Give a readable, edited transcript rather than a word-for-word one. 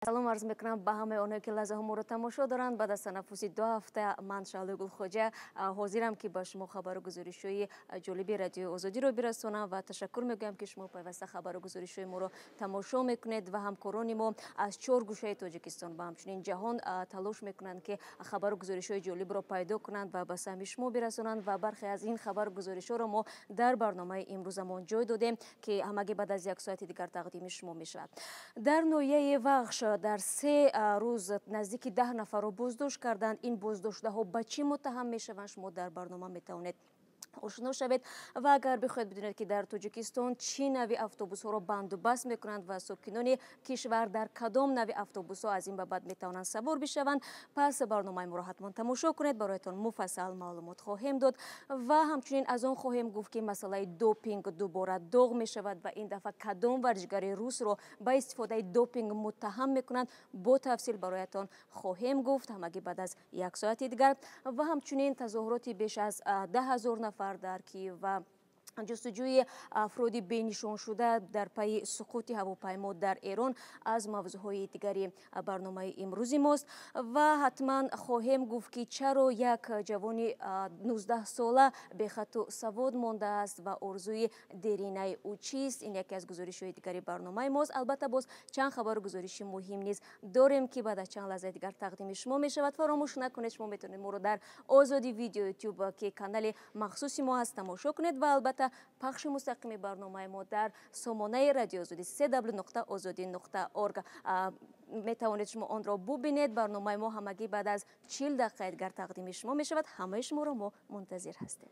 Салом арз мекунам ба ҳамаи онҳое, ки лаҳзаҳо моро тамошо доранд. Баъд аз танаффуси 2 ҳафта ман, Шаҳлои Гулхоҷа, ҳозирам, ки ба шумо хабару гузоришҳои ҷолиби Радиои Озодиро бирасонам ва ташаккур мегӯям, ки шумо пайваста хабару гузоришҳои моро тамошо мекунед ва ҳамкорони мо аз чор гӯшаи Тоҷикистон ва ҳамчунин ҷаҳон талош мекунанд, ки хабару гузоришҳои ҷолибро пайдо кунанд ва ба самъи шумо бирасонанд. Ва бархе аз ин хабару гузоришҳоро мо дар барномаи имрӯзамон ҷой додем, ки ҳамагӣ баъд аз як соати дигар тақдими шумо мешавад. Дар ноҳияи Вахш дар 3 рӯз наздики 10 нафарро боздошт карданд. Ин боздоштаҳо ба чӣ муттаҳам мешаванд, шумо дар барнома метавонед ошно шавед. Ва агар бихоҳед бидонед, ки дар Тоҷикистон чӣ нави автобусҳоро бандубаст мекунанд ва сокинони кишвар дар кадом нави автобусҳо аз ин ба баъд метавонанд савор бишаванд, пас барномаи моро ҳатман тамошо кунед, бароятон муфассал маълумот хоҳем дод. Ва ҳамчунин аз он хоҳем гуфт, ки масъалаи допинг дубора доғ мешавад ва ин дафъа кадом варзишгари русро ба истифодаи допинг муттаҳам мекунанд, бо тафсил бароятон хоҳем гуфт ҳамагӣ баъд аз як соати дигар. Ва ҳамчунин тазоҳуроти беш аз 10 000 нафар дар Киев ва ҷустуҷӯи афроди бенишоншуда дар пайи суқути ҳавопаймо дар Эрон аз мавзӯъҳои дигари барномаи имрӯзи мост. Ва ҳатман хоҳем гуфт, ки чаро як ҷавони 19-сола бехату савод мондааст ва орзуи деринаи ӯ чист. Ин яке аз гузоришҳои дигари барномаи мост. Албатта, боз чанд хабару гузориши муҳим низ дорем, ки баъд аз чанд лаҳзаи дигар тақдими шумо мешавад. Фаромӯш накунед, шумо метавонед моро дар Озоди Видео Ютуб, ки канали махсуси мо ҳаст, тамошо кунед ва албатта пахши мустақими барномаи мо дар сомонаи Радио Озодӣ, www.ozodi.org, метавонед шумо онро бубинед. Барномаи мо ҳамагӣ баъд аз 40 дақиқаи дигар тақдими шумо мешавад. Ҳамаи шуморо мо мунтазир ҳастем.